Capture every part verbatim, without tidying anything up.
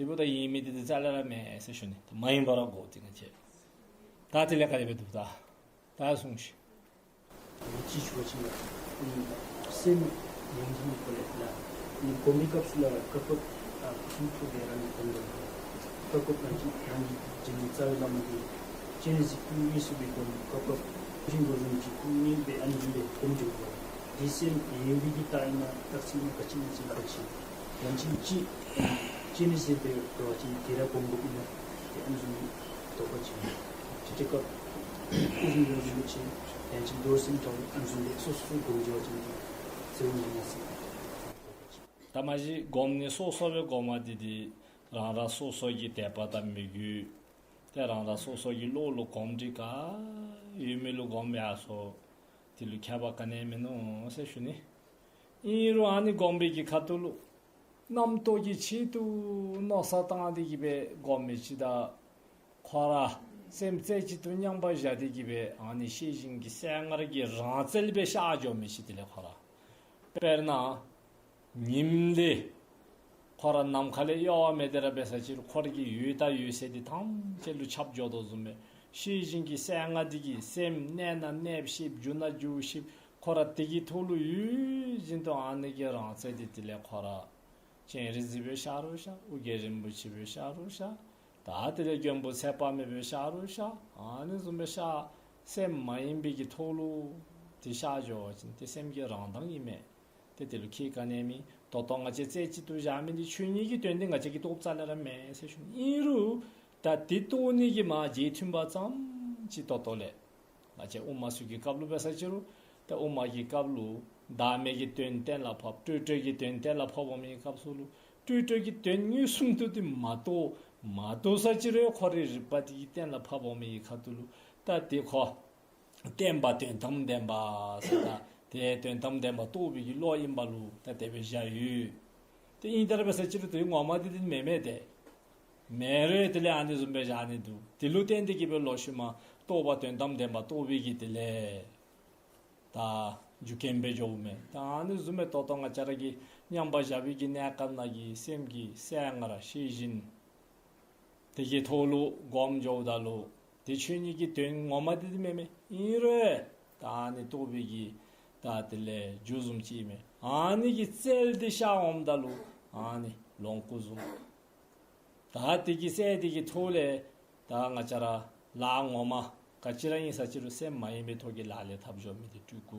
དེ་འབདཝ་ད་ཨིན་མི་འདི་ཏེ་རྩ་ལས་ར་མེན་ཟེར་ཞུ་ནི། མ་ཨིན་པར་གོ་སྟེ་ང་བཅས། ད་དེ་ལས་ག་དེ་སྦེ་འདུག། ད་ད་གསུངས་ཤིག། ཅིག་ཞུ་བ་ཅིན་སེམས་ཡེངས་ཀྱི་མི་ཁོ་ལས་ལ་ནི་སྒོམ་པའི་སྐབས་སུ་ལ་སྐབས་སྐབས་ཨ་སྐུ་གསུང་ཐུགས་རྦད་རང་གིས་སྒོམ་དགོ། སྐབས་སྐབས་རང་གིས་རང་གི་རྗེ་ནི་རྩ་བའི་བླ་མ་གིས་སྤྱན་རས་གཟིགས་སྐུ་དངོས་སུ་སྦེ་སྒོམ། སྐབས་སྐབས་སྤྲིན་འགོ་བཟུམ་ཅིག་སྐུ་དངོས་སྦེ་ཨ་ནི་བཟུམ་སྦེ་སྒོམ་དགོ། དེ་སེམས་ཡེངས་པའི་གི་རྟགས་ཨིན་ན་རྟགས་མཚན་ཨིན་ན་ག་ཅི་ཨིན་ན་ཅིག་ག་ཅི། ཡང་ཅིན་ཅིག་སྤྱན་རས་གཟིགས་སྦེ་འགྱོ་བ་ཅིན་དེ་ར་སྒོམ་དགོཔ་ཨིན་ན། ཏེ་ཨ་ནི་བཟུམ་དོགས་པ་ཅིག་ཅིག་སྐབས་སྐུ་གསུང་ཐུགས་རྦད་ཅིག་ཡང་ཅིན་རྡོར་སེམས་ཐོག་ཨ་ནི་བཟུམ་སྦེ་སོ་སོ་སྒོམ་འགྱོ་བ་ཅིན་ཟེར་ཨིན་ན་ཟེར་དོགས་པ་ཅིག། ད་མ་གཞི་སྒོམ་ནི་སོ་སོ་སྦེ་སྒོམ་པ་འདི་འདི་རང་རང་སོ་སོ་གི་དད་པ་དང་མོས་གུས། ཏེ་རང་རང་སོ་སོ་གི་བློ་ལུ་གོམས་འདྲིས་ག་ཡོད་མི་ལུ་སྒོམ་ཡར་སོ། དེ་ལུ་ཁྱད་པར་ག་ནི་ཡང་མིན་ནུག་ཟེར་ཞུ་ནི། ཨིན་རུང་ཨ་ནི་སྒོམ་པའི་གི་ཁ་ཐུག་ལུ་རྣམ་རྟོག་གི་ཆེད་དུ་མནོ་བསམ་བཏང་སྟེ་གི་སྦེ་སྒོམ་མི་ཅིག་དང་ཁོ་ར་སེམས་རྩེ་གཅིག་ཏུ་མཉམ་པར་བཞག་སྟེ་གི་སྦེ་ཨ་ནི་ཤེས་བཞིན་གྱི་གསལ་ངར་གྱི་རང་རྩལ་སྦེ་ཤར་འགྱོ་མི་ཅིག་དེ་ལས་ཁོ་ར་དཔེར་ན་ཉིམ་ལས་ཁོ་ར་ནམ་མཁའ་ལས་གཡོ་བ་མེད་དེ་ར་འབད་ས་ཅིག་རུང་ཁོ་ར་གི་འོད་དང་འོད་ཟེར་འདི་ཐམས་ཅད་ལུ་ཁྱབ་འགྱོ་དོ་བཟུམ་སྦེ་ཤེས་བཞིན་གྱི་གསལ་ངར་འདི་གིས་སེམས་གནས་ན་གནསཔ་ཤེསཔ་འགྱུ་ན་འགྱུ་ཤེསཔ་ཁོ་ར་དེ་གི་ཐོག་ལུ་ཡོད་བཞིན་དུ་ཨ་ནི་གི་རང་རྩལ་འདི་དེ་ལས་ཁོ་ར་སྤྱན་རས་གཟིགས་སྦེ་ཤར་རུང་ཤར། ཨོ་རྒྱན་རིན་པོ་ཆེ་སྦེ་ཤར་རུང་ཤར། ད་དེ་ལས་མགོན་པོ་ཚེ་དཔག་མེད་སྦེ་ཤར་རུང་ཤར། ཨ་ནི་བཟུམ་སྦེ་ཤར། སེམས་མ་ཡེངས་པའི་གི་ཐོག་ལུ་དེ་ཤར་འགྱོ་བ་ཅིན་དེ་སེམས་ཀྱི་རང་མདངས་ཨིན་མས། ཏེ་དེ་ལུ་ཁྱད་ག་ནི་ཡང་མེད། ད་ལྟོ་ང་བཅས་རྩེ་གཅིག་ཏུ་བཞག་མི་འདི་ཆོས་ཉིད་ཀྱི་དོན་འདི་ང་བཅས་ཀྱིས་རྟོགསཔ་རྩ་ལས་ར་མེན་ཟེར་ཞུ་ནི། ཨིན་རུང་ད་དེ་རྟོགས་ནི་གི་མ་རྗེས་མཐུན་པ་ཙམ་ཅིག་ད་ལྟོ་ལས་ང་བཅས་དབུ་མ་ཚུ་གི་སྐབས་ལུ་འབད་ས་ཅིག་རུང་ད་དབུ་མ་གི་སྐབས་ལུ་བདག་མེད་ཀྱི་དོན་གཏན་ལ་ཕབ། སྤྲོས་བྲལ་གྱི་དོན་གཏན་ལ་ཕབ་འོང་མི་གི་སྐབས་སུ་ལུ་སྤྲོས་བྲལ་གྱི་དོན་མངོན་སུམ་དུ་དེ་མ་རྟོགས། མ་རྟོགས་ས་ཅིག་རུང་ཁོ་རའི་རིག་པ་དེ་གིས་གཏན་ལ་ཕབ་འོང་མི་གི་ཁ་ཐུག་ལུ་ད་དེ་ཁོ་བརྟན་པ་དོན་དམ་བདེན་པ་ཟེར་ད་དེ་དོན་དམ་བདེན་པ་རྟོགས་པའི་གི་བློ་ཨིན་པ་ལུ་ད་དེ་སྦེ་བཞག་ཡོད། ཏེ་ཨིན་ཏེ་ར་འབད་ས་ཅིག་རུང་དེ་ངོ་མ་དེ་དེ་མེན་མས། ཏེ་མེན་རུང་དེ་ལས་ཨ་ནི་བཟུམ་སྦེ་བཞག་ནི་འདུག། དེ་ལུ་བརྟེན་ཏེ་གི་སྦེ་ལོག་ཤུལ་མ་རྟོགས་པ་དོན་དམ་བདེན་པ་རྟོགས་པའི་གི་དེ་ལས་ད་རྒྱུ་རྐྱེན་སྦེ་འགྱོཝ་མས། ད་ཨ་ནི་བཟུམ་སྦེ་ད་ལྟོ་ང་བཅས་ར་གིས་མཉམ་པར་བཞག་པའི་གི་གནས་སྐབས་ནང་གི་སེམས་ཀྱི་གསལ་ངར་ཤེས་བཞིན་དེ་གི་ཐོག་ལུ་སྒོམ་འགྱོཝ་ད་ལུ་དེ་ཆོས་ཉིད་ཀྱི་དོན་ངོ་མ་དེ་དེ་མེན་མས། ཨིན་རུང་ད་ཨ་ནི་རྟོགས་པའི་གི་ད་དེ་ལས་རྒྱུ་བཟུམ་ཅིག་ཨིན་མས། ཨ་ནི་གི་རྩལ་དེ་ཤར་འོངམ་ད་ལུ་ཨ་ནི་ལོངས་སྐུ་བཟུམ། ད་དེ་གི་རྩལ་དེ་གི་ཐོག་ལས་ད་ང་བཅས་ར་ལཱ་ངོ་མ་ག་ཅི་ར་ཨིན་ས་ཅིག་རུང་སེམས་མ་ཡེངས་པའི་ཐོག་གི་ལཱ་ལས་ཐབས་འགྱོ་མི་དེ་སྤྲུལ་སྐུ་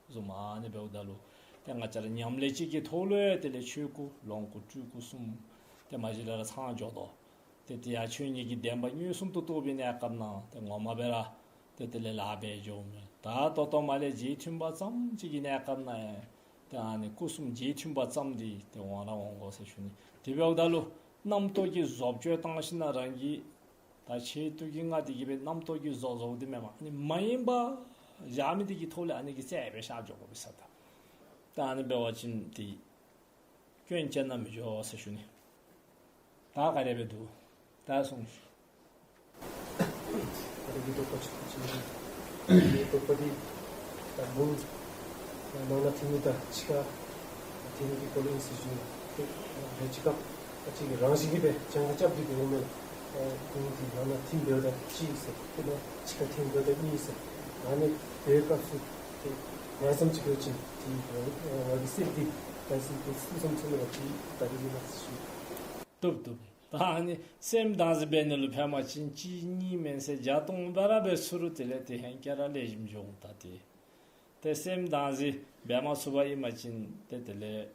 བཟུམ་ཨ་ནི་འབདཝ་ད་ལུ་ཏེ་ང་བཅས་ར་ཉམས་ལེན་ཅིག་གི་ཐོག་ལུ་དེ་ལས་ཆོས་སྐུ་ལོངས་སྐུ་སྤྲུལ་སྐུ་གསུམ་ཏེ་མ་གཞི་ལས་ར་ཚང་འགྱོ་དོ། ཏེ་དེ་ཡང་ཆོས་ཉིད་ཀྱི་བདེན་པ་མངོན་སུམ་དུ་རྟོགས་པའི་གནས་སྐབས་ནང་ཏེ་ངོ་མ་སྦེ་ར་ཏེ་དེ་ལས་ལཱ་འབད་འགྱོཝ་མས། ད་ད་ལྟོ་མ་ལས་རྗེས་མཐུན་པ་ཙམ་ཅིག་གི་གནས་སྐབས་ནང་ཡང་ཏེ་ཨ་ནི་སྐུ་གསུམ་རྗེས་མཐུན་པ་ཙམ་འདི་ཏེ་འོང་ར་འོང་དགོ་ཟེར་ཞུ་ནི། དེ་འབདཝ་ད་ལུ་རྣམ་རྟོག་གི་བཟོ་བཅོས་བཏང་ཞིནམ་ལས་རང་གིས་ད་ཆེད་དུ་གི་ང་དེ་གི་སྦེ་རྣམ་རྟོག་གི་བཟོ་བཟོཝ་དེ་མེན་པར་ཨ་ནི་མ་ཡེངས་པར་བཞག་མི་དེ་གི་ཐོག་ལས་ཨ་ནི་གི་རྩལ་སྦེ་ཤར་འགྱོ་དགོ་པས་ཟེར། ད་ད་ཨ་ནི་འབད་བ་ཅིན་ཏེ་སྐྱོན་ཅིག་ནམ་མི་འགྱོ་ཟེར་ཞུ་ནི། ད་ག་དེ་སྦེ་འདུག། ད་གསུངས་ཤིག། ད་རེས་ཀྱི་དོགས་པ་ཆེ་ཆེ་ཆེ། རྟོགས་པ་འདི་ད་མུ་ནང་ན་ཐིམ་མི་དང་ཕྱི་ཁར་ཐིམ་མི་གི་སྐོར་ལས་ཨིན་ཟེར་ཞུ་ནི། ཏེ་རེ་ཅིག་སྐབས་ཨ་ཙི་གི་རང་བཞིན་གྱིས་སྦེ་གྱངས་ཁ་རྐྱབ་སྟེ་འོང་མི་ཨ་ཁོང་འདི་ནང་ན་ཐིམ་འབདཝ་ད་ཅིག་ཟེར། ཏེ་ནཱ་ཕྱི་ཁར་ཐིམ་འབདཝ་ད་གཉིས་ཟེར། ཨ་ནི་དེའི་སྐབས་སུ་ཏེ་ང་ཙམ་ཅིག་ཡོད་ཅིན་ཏེ་ང་གི་སེམས་འདི་ད་སེམས་འདི་སུ་ཙམ་ཚུ་ལ་ཅིག་ད་རེས་ཡིན་ན་ཟེར་ཞུ། བཏུབ་བཏུབ། ད་ཨ་ནི་སེམས་བདག་འཛིན་འབད་ནི་ལུ་ཕལ་མ་ཅིན་གཅིག་གཉིས་མེན་ཟེར་བརྒྱ་སྟོང་སྦེ་ར་འབད་ཚུགས་རུང་དེ་ལས་དེ་ཧེང་སྐལ་ར་ལེགས་ཤོམ་འགྱོ་འོང་། ད་ཏེ་ཏེ་སེམས་བདག་འཛིན་འབད་མ་ཚུགས་པར་ཨིན་པ་ཅིན་ཏེ་དེ་ལས་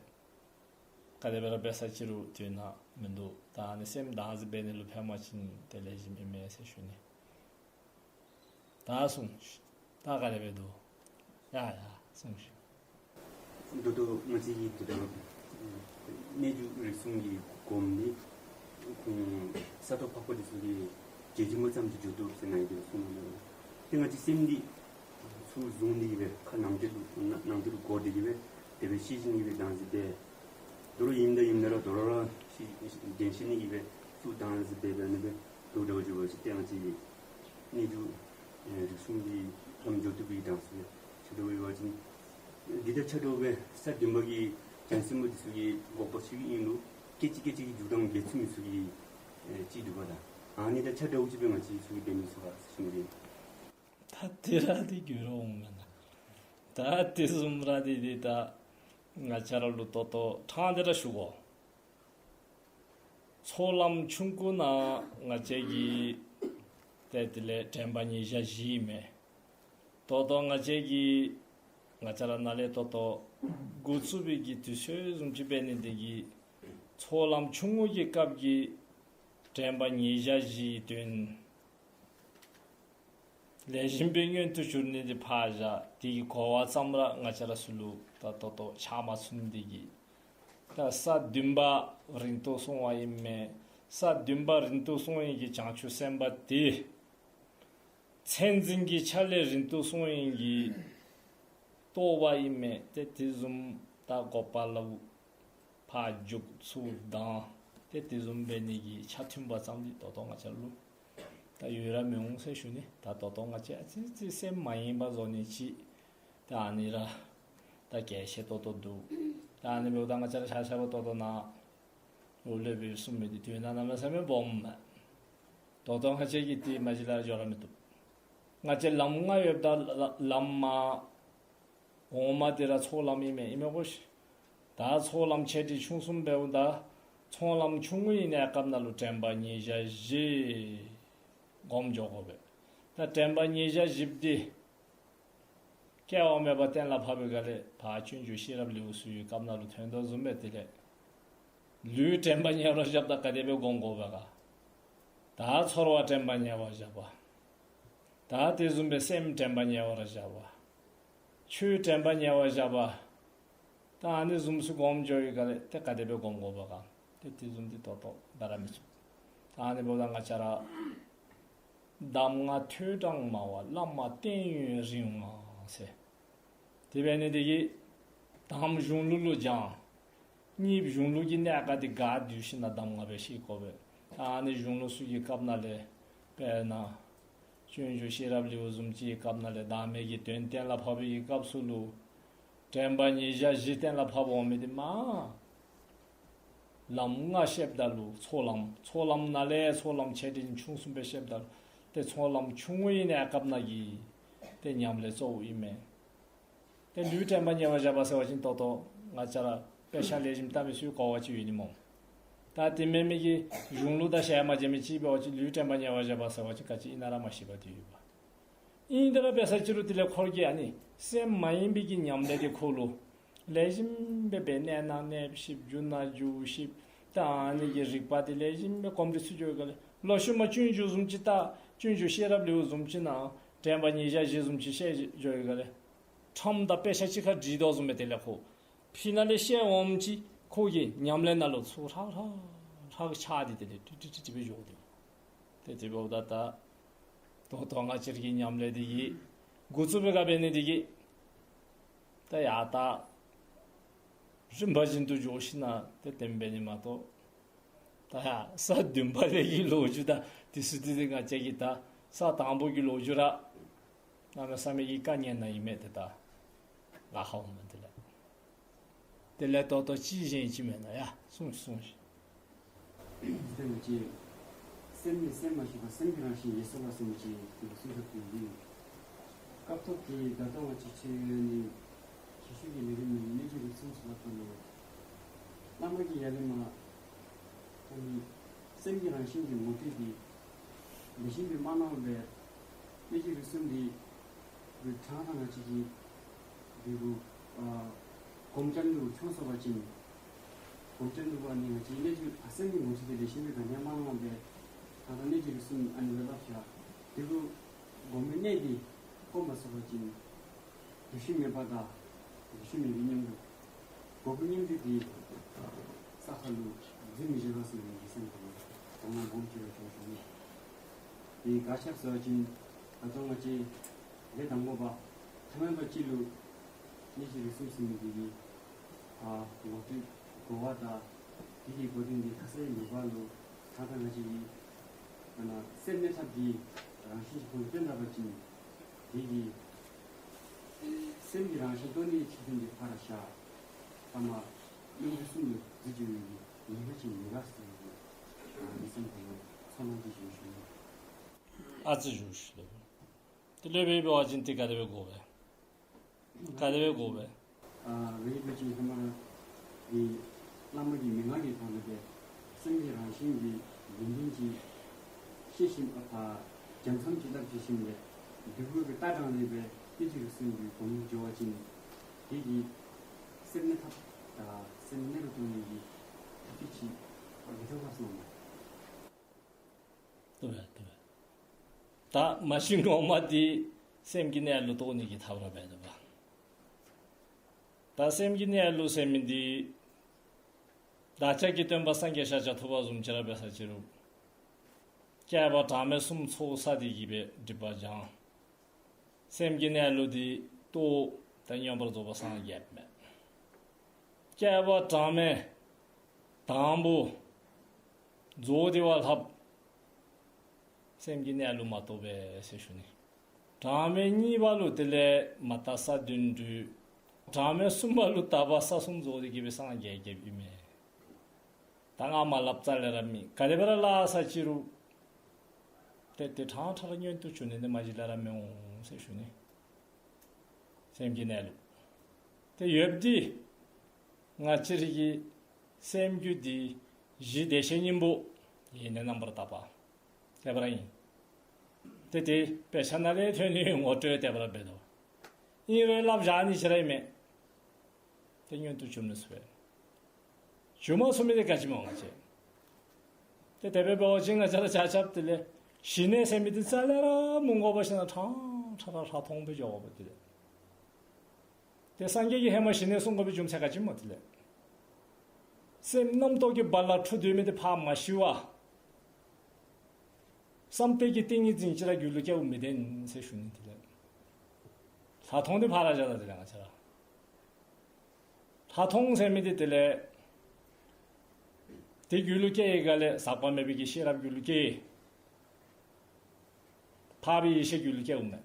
ག་དེ་སྦེ་ར་འབད་ས་ཅིག་རུང་དོན་དག་མིན་འདུག། ད་ཨ་ནི་སེམས་བདག་འཛིན་འབད་ནི་ལུ་ཕལ་མ་ཅིན་དེ་ལེགས་ཤོམ་ཨིན་མས་ཟེར་ཞུ་ནི། ད་གསུངས་ཤིག། ད་ག་དེ་སྦེ་འདུག། ཡ་ཡ་གསུངས་ཤིག། ད་ལྟོ་ང་བཅས་ཀྱིས་ད་ལྟོ་གནས་འགྱུ་རིག་གསུམ་གྱི་སྒོམ་འདི་ཁོང་ས་ཐོབ་འཕགས་པ་འདི་ཚུ་གིས་རྗེས་མཐུན་པ་ཙམ་གྱིས་འགྱུར་བཏུབ་ཟེར་ནཱ་གིས་གསུངས་ནུག། ཏེ་ང་བཅས་སེམས་འདི་ཚུར་བཟུང་སྟེ་གི་སྦེ་ཁ་ནང་དེ་ལུ་ནང་དེ་ལུ་བསྒོར་ཏེ་གི་སྦེ་དེ་སྦེ་ཤེས་བཞིན་གྱི་སྦེ་བདག་འཛིན་འབད། དོ་རུང་ཨིནམ་ད་ཨིནམ་ད་ར་དོ་རུང་ར་ཤེས་བདེན་ཤེས་ནི་གི་སྦེ་ཚུར་བདག་འཛིན་འབད་འབད་ནི་སྦེ་དོ་རུང་འགྱོ་བ་ཅིན་ཏེ་ང་བཅས་གནས་འགྱུ་ཨེ་རིག་གསུམ་གྱི་ལམ་འགྱོ་བཏུབ་པའི་གདེང་ཚོད་ཆེ་དྲགས་ཡོད་པ་ཅིན། འདི་དང་ཆ་འདྲཝ་སྦེ་ས་བདུན་པ་གི་བྱང་སེམས་པ་འདི་ཚུ་གིས་འགོག་པ་ཆེ་གི་ཨིན་རུང་ སྐད་ཅིག་སྐད་ཅིག་གི་འཇུག་ལྡང་འགལ་ཚུལ་མི་ཚུ་གི་ཨེ་ཅིག་འདུག་པ་ད། ཨ་ནི་དང་ཆ་འདྲཝ་ཅིག་སྦེ་ང་བཅས་ཚུ་གིས་འབད་མི་ཚུགས་ག་ཟེར་ཞུ་ནི་ཨིན། ད་དེ་ར་དེ་འགྱུར་འོང་མེན་ན། ད་དེ་བཟུམ་ར་དེ་དེ་ད་ང་བཅས་ར་ལུ་ཏོག་ཏོ་ཕྲང་སྟེ་ར་ཞུ་དགོ། ཚོགས་ལམ་ཆུང་ཀུ་ནང་ང་བཅས་ཀྱིས་ཏེ་དེ་ལས་དྲན་པ་ཉེར་བཞག་བཞི་ཨིན་མས། ཏོག་ཏོ་ང་བཅས་ཀྱིས་ང་བཅས་ར་ནཱ་ལས་ཏོག་ཏོ་འགོ་བཙུགས་པའི་གི་དུས་ཚོད་བཟུམ་ཅིག་འབད་ནི་དེ་གིས་ཚོགས་ལམ་ཆུང་ངུ་གི་སྐབས་ཀྱི་དྲན་པ་ཉེར་བཞག་བཞིའི་དོན་ལེགས་ཤོམ་སྦེ་མངོན་དུ་གྱུར་ནི་དེ་ཕར་བཞག། དེ་གི་གོ་བ་ཙམ་ར་ང་བཅས་ར་ཚུ་ལུ་ད་ཏོག་ཏོ་ཆགས་མ་ཚུགས་ནི་དེ་གིས། ད་ས་བདུན་པ་རིང་དུ་སོང་བ་ཨིན་མས། ས་བདུན་པ་རིང་དུ་སོང་ནི་གི་བྱང་ཆུབ་སེམས་དཔའ་དེ་མཚན་འཛིན་གྱི་ཆ་ལས་རིང་དུ་སོང་ནི་གི་རྟོགས་པ་ཨིན་མས། ཏེ་དེ་བཟུམ་ད་འགོག་པ་ལུ་ཕར་རྒྱུག་ཚུར་ལྡང་། ཏེ་དེ་བཟུམ་འབད་ནི་གི་ཆ་མཐུན་པ་ཙམ་འདི་ཏོག་ཏོ་ང་བཅས་ལུ་ད་ཡོད་ར་མི་འོང་ཟེར་ཞུ་ནི། ད་ཏོག་ཏོ་ང་བཅས་ཨ་ཙི་ཙི་སེམས་མ་ཡེངས་པར་བཟོ་ནི་ཅིག་ད་ཨ་ནི་ར་ད་གལ་ཆེ་ཏོག་ཏོ་འདུག། ད་ཨ་ནི་འབདཝ་ད་ང་བཅས་ར་ཆ་ཆ་བ་ཏོག་ཏོ་ནཱ་ལུ་ལས་འབད་གསུངས་མི་འདི་དོན་དག་གནམ་མེད་ས་མེད་སྦོམ་མས། ཏོག་ཏོ་ང་བཅས་ཀྱིས་དེ་མ་གཞི་ལས་འགྱོ་ར་མི་བཏུབ། ང་བཅས་ལམ་ལྔ་ཡོདཔ་ད་ལ་ལམ་མ་འོག་མ་དེ་ར་ཚོགས་ལམ་ཨིན་མས། ཨིན་མས་གོ་ཤིག། ད་ཚོགས་ལམ་ཆེ་འབྲིང་ཆུང་གསུམ་འབདཝ་ད་ཚོགས་ལམ་ཆུང་ངུ་ཨིན་ནི་སྐབས་ནང་ལུ་དྲན་པ་ཉེར་བཞག་བཞི་སྒོམ་འགྱོ་དགོ་པས། ད་དྲན་པ་ཉེར་བཞག་བཞི་འདི་སྐྱེ་བ་མེད་པ་གཏན་ལ་ཕབ་པའི་སྒང་ལས་ཕར་སྤྱོད་འཇུག་ཤེས་རབ་ལེའུ་ཚུ་གི་སྐབས་ནང་ལུ་ཐོན་དོ་བཟུམ་སྦེ་དེ་ལས་ལུས་དྲན་པ་ཉེ་བར་བཞགཔ་ད་ག་དེ་སྦེ་སྒོམ་དགོ་པས་ག། ད་ཚོར་བ་དྲན་པ་ཉེ་བར་བཞག་པ། ད་དེ་བཟུམ་སྦེ་སེམས་དྲན་པ་ཉེ་བར་བཞག་པ། ཆོས་དྲན་པ་ཉེ་བར་བཞག་པ། ད་ཨ་ནི་བཟུམ་ཚུ་སྒོམ་འགྱོ་བའི་སྒང་ལས་ཏེ་ག་དེ་སྦེ་སྒོམ་དགོ་པས་ག། ཏེ་དེ་བཟུམ་འདི་ཏོག་ཏོ་འབད་ར་མི་ཚུགས། ད་ཨ་ནི་འབདཝ་ད་ང་བཅས་ར་གདམས་ངག་ཐོས་གྲངས་མང་བ། བླ་མ་བསྟེན་ཡུན་རིང་བ་ཟེར། དེ་འབད་ནི་དེ་གིས་དང་པ་གཞུང་ལུགས་ལུ་སྦྱང་། གཉིས་པ་གཞུང་ལུགས་ཀྱི་གནད་ཀ་དེ་ག་བསྡུ་ཞིན་ན་གདམས་ངག་སྦེ་ཤེས་དགོ་པས། ད་ཨ་ནི་གཞུང་ལུགས་ཚུ་གི་སྐབས་ནང་ལས་དཔེར་ན་སྤྱོད་འཇུག་ཤེས་རབ་ལེའུ་བཟུམ་ཅིག་གི་སྐབས་ནང་ལས་བདག་མེད་ཀྱི་དོན་གཏན་ལ་ཕབ་པའི་གི་སྐབས་སུ་ལུ་དྲན་པ་ཉེར་བཞག་བཞི་གཏན་ལ་ཕབ་འོང་མི་དེ་མ་ལམ་ལྔ་བཤདཔ་ད་ལུ་ཚོགས་ལམ་ཚོགས་ལམ་ནང་ལས་ཚོགས་ལམ་ཆེ་འབྲིང་ཆུང་གསུམ་སྦེ་བཤདཔ་ད་ལུ་ཏེ་ཚོགས་ལམ་ཆུང་ངུ་ཨིན་ནི་སྐབས་ནང་གི་ཏེ་ཉམས་ལེན་གཙོ་བོ་ཨིན་མས། ཏེ་ལུས་དྲན་པ་ཉེ་བར་བཞག་པ་ཟེར་བ་ཅིན་ཏོག་ཏོ་ང་བཅས་ར་དཔེ་ཆ་ལེགས་ཤོམ་བལྟ་མི་ཚུ་གོ་བ་ཅིག་ཡོད་ནི་སྨོ། ད་དེ་མེན་མི་གི་གཞུང་ལུགས་དང་ཞལ་མ་མཇལ་མི་ཅིག་འབད་བ་ཅིན་ལུས་དྲན་པ་ཉེ་བར་བཞག་པ་ཟེར་བ་ཅིན་ག་ཅི་ཨིན་ན་ར་མ་ཤེས་པར་དེ་ཡོདཔ་ཨིན། དེ་ར་འབད་ས་ཅིག་རུང་དེ་ལས་ཁོ་གིས་ཨ་ནི་སེམས་མ་ཡེངས་པའི་གི་ཉམས་ལེན་དེ་ཁོ་ལུ་ལེགས་ཤོམ་སྦེ་འབད། གནས་ནང་གནས་ཤིག། རྒྱུ་ནང་རྒྱུ་ཤིག། ད་ཨ་ནི་གི་རིག་པ་དེ་ལེགས་ཤོམ་སྦེ་གོམས་འདྲིས་ཚུད་འགྱོ་བའི་སྒང་ལས་ལོག་ཤུལ་མ་སྤྱོད་འཇུག་བཟུམ་ཅིག་ད་སྤྱོད་འཇུག་ཤེས་རབ་ལེའུ་བཟུམ་ཅིག་ནང་དྲན་པ་ཉེར་བཞག་བཞི་བཟུམ་ཅིག་བཤད་འགྱོ་བའི་སྒང་ལས་ཁྲམ་དང་དཔེ་ཆ་གཅིག་ཁར་སྒྲིག་དོ་བཟུམ་སྦེ་དེ་ལས་ཁོ་ཕི་ནང་ལས་བཤད་འོངམ་ཅིག་ཁོ་གི་ཉམས་ལེན་ནང་ལུ་ཚུར་ཧྲག་ཧྲག་ཧྲག་ཆགས་ཏེ་དེ་ལས་ཏིག་ཏིག་ཏིག་ཏིག་སྦེ་འགྱོ་དོ། ཏེ་དེ་འབདཝ་ད་ད་ད་ལྟོ་ང་བཅས་ཀྱི་ཉམས་ལེན་འདི་གི་འགོ་བཙུགས་པའི་སྐབས་འབད་ནི་འདི་གིས་ད་ཡར་ད་རིམ་པ་བཞིན་དུ་འགྱོ་ཞིན་ན་ཏེ་དེ་སྦེ་འབད་ནི་མ་གཏོགས། ད་ཡར་ས་བདུན་པ་ལས་ཀྱི་ལོ་རྒྱུས་ད་དེ་ཚུ་འདི་ང་བཅས་ཀྱིས་ད་ས་དང་པོ་གི་ལོ་རྒྱུས་ར་གནམ་མེད་ས་མེད་ཀྱི་དཀའ་ངལ་ནང་ཨིན་མས། ཏེ་ད་ང་ཧ་གོ་མི་འདི་ལགས། དེ་ལས་ད་ལྟོ་ཅིག་གཞན་ཅིག་མེད་ན་ཡ་གསུངས་གསུངས་ཤིག། འདི་ལྟ་བུ་ཅིག་སེམས་ནི་སེམས་མ་ཞི་བ། སེམས་ཀྱི་རང་བཞིན་ཡེ་སོགས་ལ་ཟེར་མི་ཅིག་འདི་གསུངས་ཐུབ་ཀྱི་ཡོད། སྐབས་ཐོག་གི་ད་ལྟོ་ང་བཅས་ཆོས་ནི་ཞི་ཞི་གི་ལས་རིམ་ནི་གནས་རྒྱུ་རིག་གསུམ་ཟེར་བ་ད་ལུ་བླ་མ་གི་ཡ་ལས་མ་ཨ་ནི་སེམས་ཀྱི་རང་བཞིན་གྱི་ངོ་སྤྲོད་འདི་ལེགས་ཤོམ་སྦེ་མ་གནང་བས། གནས་རྒྱུ་རིག་གསུམ་འདི་རིགས་གྲངས་དང་ང་བཅས་ཀྱིས་འདི་རུ་ཨ་སྒོམ་རྐྱབ་ནི་རུ་ཆུང་སོང་པ་ཅིན་སྒོམ་རྐྱབ་ནི་རུ་ཨ་ནི་ང་བཅས་གནས་རྒྱུ་ཨ་སེམས་ཀྱི་ངོ་སྤྲོད་འདི་ལེགས་ཤོམ་སྦེ་ག་ནི་ཡང་མ་གནང་བས། ད་ལྟོ་གནས་རྒྱུ་རིག་གསུམ་ཨ་ནི་སྦེ་སླབ་བཞག། འདི་རུ་སྒོམ་པའི་གནས་འདི་སྒོམ་མ་ཚུགས་པ་ཅིན་འདུ་ཤེས་མེད་པ་དང་འདུ་ཤེས་མེད་པའི་གཉེན་པོ། འགོག་པའི་གཉེན་པོ་འདི་ས་ཁ་ལུ་འཛུལ་མི་བྱེད་པ་ཟེར་བའི་སེམས་ཁར་ལུ་དོ་སྣང་སྒོམ་བྱེད་པ་བྱུང་བྱུང་། འདི་ག་ཅི་ཟེར་བ་ཅིན་ད་ལྟོ་ང་བཅས་ལས་དང་པོ་པ་ཐ་མལ་པ་ཅིག་ལུ་གནས་རྒྱུ་རིག་གསུམ་ཟེར་མི་འདི་གི་ཨ་ངོ་སྤྲོད་གོ་བ་དང་འདི་གི་གོ་དོན་འདི་ཁ་གསལ་མེད་པ་ལུ་ད་ལྟོ་ང་བཅས་ཀྱིས་ཨ་ནཱ་སེམས་གནས་ཐབས་འདི་རང་བཞིན་གྱིས་ཁོང་ལུ་བསྟན་ད་པ་ཅིན་འདི་གི་སེམས་ཀྱི་རང་བཞིན་རྟོགས་ནིའི་ཆེད་དོན་འདི་ཕར་བཞག། ཐ་མ་སྙོམས་འཇུག་གསུམ་ལུ་འཛུལ་འགྱོ་ནི་འདི་ ཉེས་པ་ཅིག་མེད་ག་ཟེར་ཏེ་ཨ་ནི་སེམས་ཁར་ཚོར་སྣང་ཅིག་བྱུང་ཞུ་ནི། ཨ་ཙི་ཞུ་ཞུ་ལོ། དེ་ལས་འབད་བ་ཅིན་དེ་ག་དེ་སྦེ་དགོ་པས། ག་དེ་སྦེ་དགོ་པས། ཨ་ཝའི་བུ་ཅིག་ཧེ་མ་ར་འདི་བླ་མ་གི་མན་ངག་གི་ཐོག་ལས་སྦེ་སེམས་ཀྱི་རང་བཞིན་གྱི་ཡོན་ཏན་ཅིག་ཤེས་ཞིནམ་ཨ་ཕར་རྒྱ་མཚམས་ཅིག་བརླག་བྱེད་ཞིནམ་ལས་འབྲས་བུ་གི་ལྟ་སྟངས་ལས་སྦེ་ཏིག་ཅིག་ར་སེམས་ཀྱི་སྒོམ་འགྱོ་བ་ཅིན་དེ་གིས་སེམས་གནས་ཐབས་དང་སེམས་གནས་རུ་གཏོང་ནི་གི་ཐབས་ཅིག་མི་ཐོབ་པས་གསུངས་མས། ཐོབ་པས་ཐོབ་པས། ད་མ་གཞི་ངོ་མ་འདི་སེམས་ཀྱི་གནས་ལུགས་རྟོགས་ནི་གི་ཐབས་ར་འབད་དོ་བ། ད་སེམས་ཀྱི་གནས་ལུགས་ཟེར་མི་འདི་བདག་ཅག་གི་སྟོན་པ་སངས་རྒྱས་ཤཱཀྱ་ཐུབ་པ་བཟུམ་ཅིག་ར་འབད་ས་ཅི་རུང་བསྐལ་པ་གྲངས་མེད་གསུམ་ཚོགས་བསགས་ཏེ་གི་སྦེ་སྒྲིབ་པ་སྦྱང་། སེམས་ཀྱི་གནས་ལུགས་འདི་རྟོགས་ད་མངོན་པར་རྫོགས་པར་སངས་རྒྱསཔ་མས། བསྐལ་པ་གྲངས་མེད་དང་པོ་རྫོགས་ཏེ་བ་ལྷག་སེམས་ཀྱི་གནས་ལུགས་མ་རྟོགས་པས་ཟེར་ཞུ་ནི། གྲངས་མེད་གཉིས་པ་ལུ་དེ་ལས་མ་དག་ས་བདུན་འདུས། གྲངས་མེད་གསུམ་པ་ལུ་དག་པ་ས་གསུམ་རྫོགས་ཏེ་གི་སྦེ་སངས་རྒྱས་རྒྱསཔ་ཨིན་མས། ད་ང་མ་སླབ་རྩ་ལས་ར་མེད། ག་དེ་སྦེ་ར་སླབ་ས་ཅི་རུང་ཏེ་ཏེ་ཕྲང་ཕྲང་ར་མངོན་དུ་གྱུར་ནི་འདི་མ་གཞི་ལས་ར་མི་འོང་ཟེར་ཞུ་ནི། སེམས་ཀྱི་གནས་ལུགས་དེ་ཡོདཔ་འདི་ང་བཅས་ར་གི་སེམས་རྒྱུད་འདི་གཞི་བདེ་གཤེགས་སྙིང་པོ་ཡེ་ནས་རྣམ་པར་དག་པ་དེ་སྦེ་ར་ཨིན། ཏེ་དེ་དཔེ་ཆ་ནང་ལས་ཐོན་ནི་ངོ་སྤྲོད་དེ་སྦེ་ར་འབད་དོ། ཨིན་རུང་སླབ་བཞག་ནི་ཅིག་ར་ཨིན་མས། ཏེ་མངོན་དུ་གྱུར་མི་ཚུགས་པས། གྱུར་མ་ཚུགས་མི་འདི་ག་ཅི་སྨོ་ང་བཅས། ཏེ་དེ་སྦེ་འབད་བ་ཅིན་ང་བཅས་ར་ཆ་ཁྱབ་དེ་ལས་ཞི་གནས་ཟེར་མི་འདི་རྩ་ལས་ར་མི་དགོ་པར་ཞིནམ་ཕྲང་ཕྲང་ར་ལྷག་མཐོང་སྦེ་འགྱོ་དགོ་པས་དེ་ལས། ཏེ་སངས་རྒྱས་ཀྱིས་ཧེ་མ་ཞི་གནས་གསུང་དགོ་པའི་རྒྱུ་མཚན་ག་ཅི་སྨོ་དེ་ལས། སེམས་རྣམ་རྟོག་གི་རྦ་རླབས་འཁྲུགས་སྡོད་མི་འདི་ཕར་མ་ཞི་བར་བསམ་གཏན་གྱི་ཏིང་ངེ་འཛིན་ཅིག་ར་རྒྱུད་ལུ་སྐྱེཝ་མི་བདེན་ཟེར་ཞུ་ནི་དེ་ལས། ལྷག་མཐོང་འདི་ཕར་ར་བཞག་ད་དེ་ལས་ང་བཅས་ར། ལྷག་མཐོང་ཟེར་མི་འདི་དེ་ལས་དེ་རྒྱུད་ལུ་སྐྱེ་བའི་སྒང་ལས་ཟག་པ་མེད་པའི་གི་ཤེས་རབ་རྒྱུད་ལུ་སྐྱེ། འཕགས་པའི་ཡེ་ཤེས་རྒྱུད་ལུ་སྐྱེཝ་མས།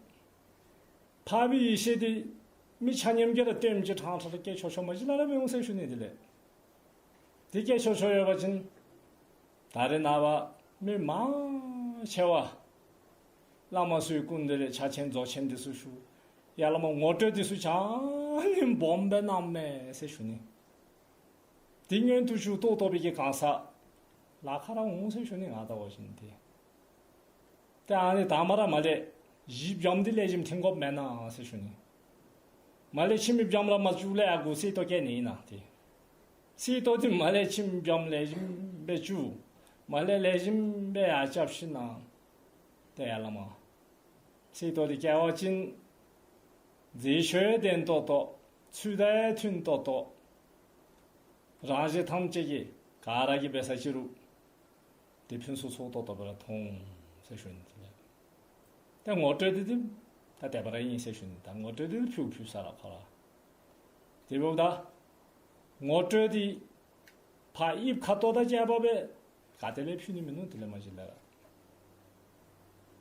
འཕགས་པའི་ཡེ་ཤེས་འདི་མི་ཆ་མཉམ་གྱིས་ར་སྟོནམ་ཅིག་ཕྲང་ཕྲང་ར་སྐྱེ་ཆོག་ཆོག་མ་གཞི་ལས་ར་མི་འོང་ཟེར་ཞུ་ནི་དེ་ལས། དེ་སྐྱེ་ཆོག་ཆོག་ཡོད་པ་ཅིན་ད་རེས་ནངས་པ་མི་མང་ཆེ་བ་བླ་མ་ཚུ་གི་སྐུ་མདུན་ལས་ཕྱག་ཆེན་རྫོགས་ཆེན་འདི་ཚུ་ཞུ། ཡར་ལས་མར་ངོ་སྤྲོད་འདི་ཚུ་ཅང་ནི་སྦོམ་སྦེ་གནངམ་མས་ཟེར་ཞུ་ནི། དེ་མངོན་དུ་གྱུར་ཏོག་ཏོ་སྦེ་གི་གང་ཟག་ལཱ་ཁག་ར་འོང་ཟེར་ཞུ་ནི་ང་བལྟ་བ་ཅིན་ཏེ། ཏེ་ཨ་ནི་དང་པ་ར་མར་ལས་གཞི་འབྱམས་འདི་ལེགས་ཤོམ་ཐིང་དགོཔ་མེན་ན་ཟེར་ཞུ་ནི། མར་ལས་ཁྱིམ་གྱི་འབྱམས་ར་མ་བཙུགས་ལས་ཨ་གུ་གསེར་ཏོག་སྐྱེ་ནི་ཨིན་ན་ཏེ། གསེར་ཏོག་འདི་མར་ལས་ཁྱིམ་གྱི་འབྱམས་ལེགས་ཤོམ་སྦེ་བཙུགས། མར་ལས་ལེགས་ཤོམ་སྦེ་ཡར་རྐྱབ་ཞིནམ་ཏེ་ཡར་ལས་མར་གསེར་ཏོག་འདི་སྐྱེ་བ་ཅིན་མཛེས་ཆོས་ལྡན་ཏོག་ཏོ། ཚུལ་དང་མཐུན་ཏོག་ཏོ། རང་གཞན་ཐམས་ཅད་ཀྱིས་ག་ར་གིས་འབད་ས་ཅི་རུང་དེ་ཕུན་སུམ་ཚོགས་ཏོག་ཏོ་སྦེ་ར་མཐོང་ཟེར་ཞུ་ནི་དེ་ལས། ད་ངོ་སྤྲོད་འདི་ཏེ་ད་དེ་སྦེ་ར་ཨིན་ཟེར་ཞུ་ནི། ད་ངོ་སྤྲོད་འདི་ཕུལ་ཕུལ་ས་ར་ཁོ་ར། དེ་འབདཝ་ད་ངོ་སྤྲོད་འདི་ཕར་དབྱིབས་ཁ་དོག་དང་བཅས་པ་སྦེ་ག་ཏེ་ལས་ཕུལ་ནི་མིན་ནུག་དེ་ལས་མ་གཞི་ལས་ར།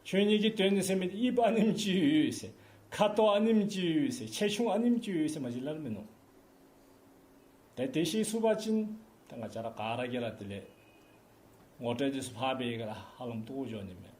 ཆོས་ཉིད་ཀྱི་དོན་ནི་ཟེར་མི་དབྱིབས་ཨ་ནེམ་ཅིག་ཡོད་ཟེར། ཁ་དོག་ཨ་ནེམ་ཅིག་ཡོད་ཟེར། ཆེ་ཆུང་ཨ་ནེམ་ཅིག་ཡོད་ཟེར་མ་གཞི་ལས་ར་མིན་ནུག། ཏེ་དེ་ཤེས་ཚུགས་པ་ཅིན་ཏེ་ང་བཅས་ར་ག་ར་གིས་ར་དེ་ལས་ངོ་སྤྲོད་འདི་ཚུ་ཕར་འབད་ག་ར་ཧ་ལམ་རྟོགས་འགྱོ་ནི་མས།